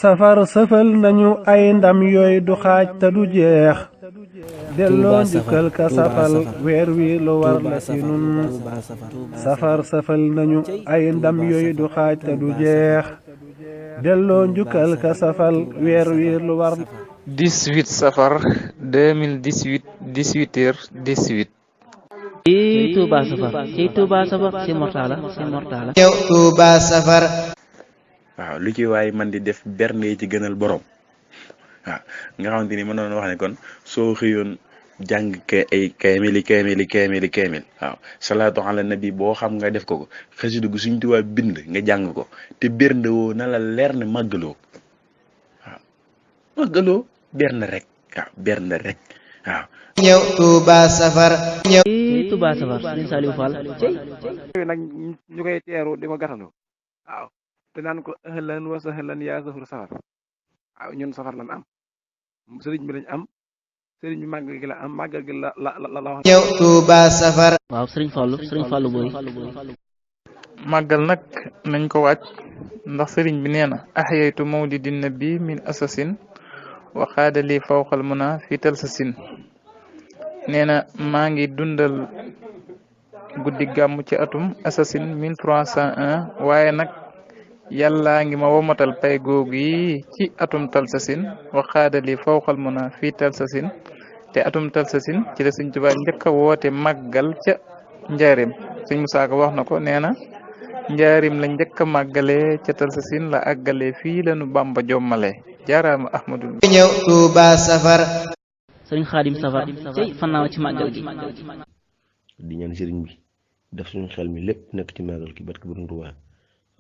safar sëfal nañu ay ndam yooyu du xaaj te du jeex delloo njukkal ka safal weer wi lu war la ci nun safar sëfal nañu ay ndam yooyu du xaaj te du jeex delloo njukkal ka safal weer wi lu war 18 safar 2018 18h18 ci Touba safar ci Touba safar ci Mortala ñëw Touba safar. waaw lu ci waay man di def bernde ci gënal borom waaw nga xamante ni mënoon wax ne kon soo xëyoon jàng ay kaamil waaw salaatu ala nabi boo xam nga def ko xasida gu Sëriñ Tuubaa bind nga jàng ko te bernde woo na la leer ne màggaloo waaw màggaloo bernde rek waaw ñëw Touba safar. ñëw ci Touba safar Sëriñ Saliou Fall nag ñu koy teeru di ko gàttandu waaw te naan ko ahlan wa sahlan yaa safar safar waaw ñun safar lan am sëriñ bi lañ am sëriñ bi màggal gi la am màggal gi la wax. ñëw Touba safar. waaw Sëriñ Fallu booy màggal nag nañ ko wàcc ndax sëriñ bi nee na ahyaytu mawlidin nabi min asasin wa xaadali fawqal muna fi talsasin nee na maa ngi dundal guddi gàmm ci atum assasine 1301 waaye nag yàllaa ngi ma womatal pay googu yi ci atum talsasin waxaadali fawxal muna fii talsasin te atum talsasin ci la Sëñ Tuubaa njëkk a woote màggal ca njaarim Sëñ Musaa Ka wax na ko nee na njaarim la njëkk a màggale ca talsasin la àggale fii lanu Bàmba jommale jaaraama Ahmadul ñëw Touba safar. Sëriñ Xaadim safar cey fannaaw ci màggal gi di ñaan sëriñ bi def suñu xel mi lépp nekk ci màggal gi barke Borom Tuubaa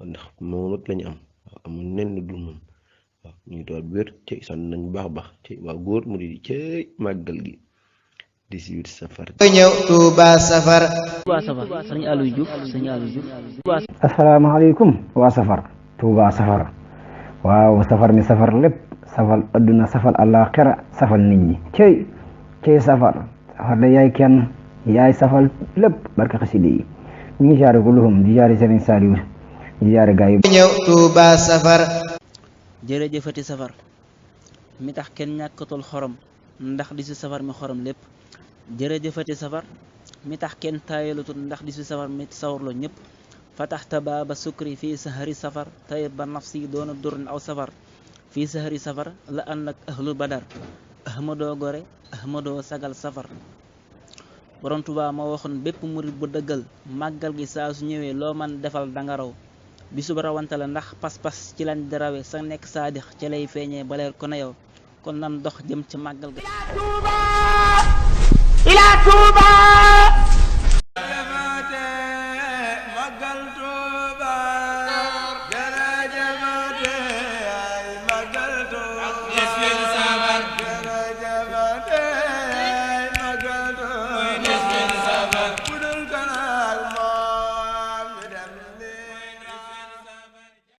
ndax moom rek lañu am waaw amul nen lu dul moom waaw ñu ngi toog wér ci sant nañ bu baax a baax ci waa góor mu di cey màggal gi 18 safar. ñëw Touba safar. Touba safar Sëriñ Aliou Diouf asalaamaaleykum waa safar Touba safar waaw safar mi safar lépp safal adduna safal àllaaxira safal nit ñi cey safar da yaay kenn yaay safal lépp barka xasida yi ñu ngi jaare ko luxum di jaare Serigne Saliou di jaare gaa yi ñëw Touba safar. jërëjëfati safar mi tax kenn ñàkkatul xorom ndax di si safar mi xorom lépp jërëjëfati safar mi tax kenn taayalutul ndax di si safar mi sawarloo ñëpp fataxta baaba sukri fii sahari safar tayib ba nafsi doona durin aw safar fii sahari safar la ànd ak ahlu badar ahmadoo gore ahmadoo sagal safar Borom Tuubaa ma waxoon bépp murit bu dëggal màggal gi saa su ñëwee loo man defal danga raw bisub rawante la ndax pas-pas ci lañ di rawe sa nekk saadix ci lay feeñee baleer ko na yow kon nan dox jëm ci màggal ga ila Tuuba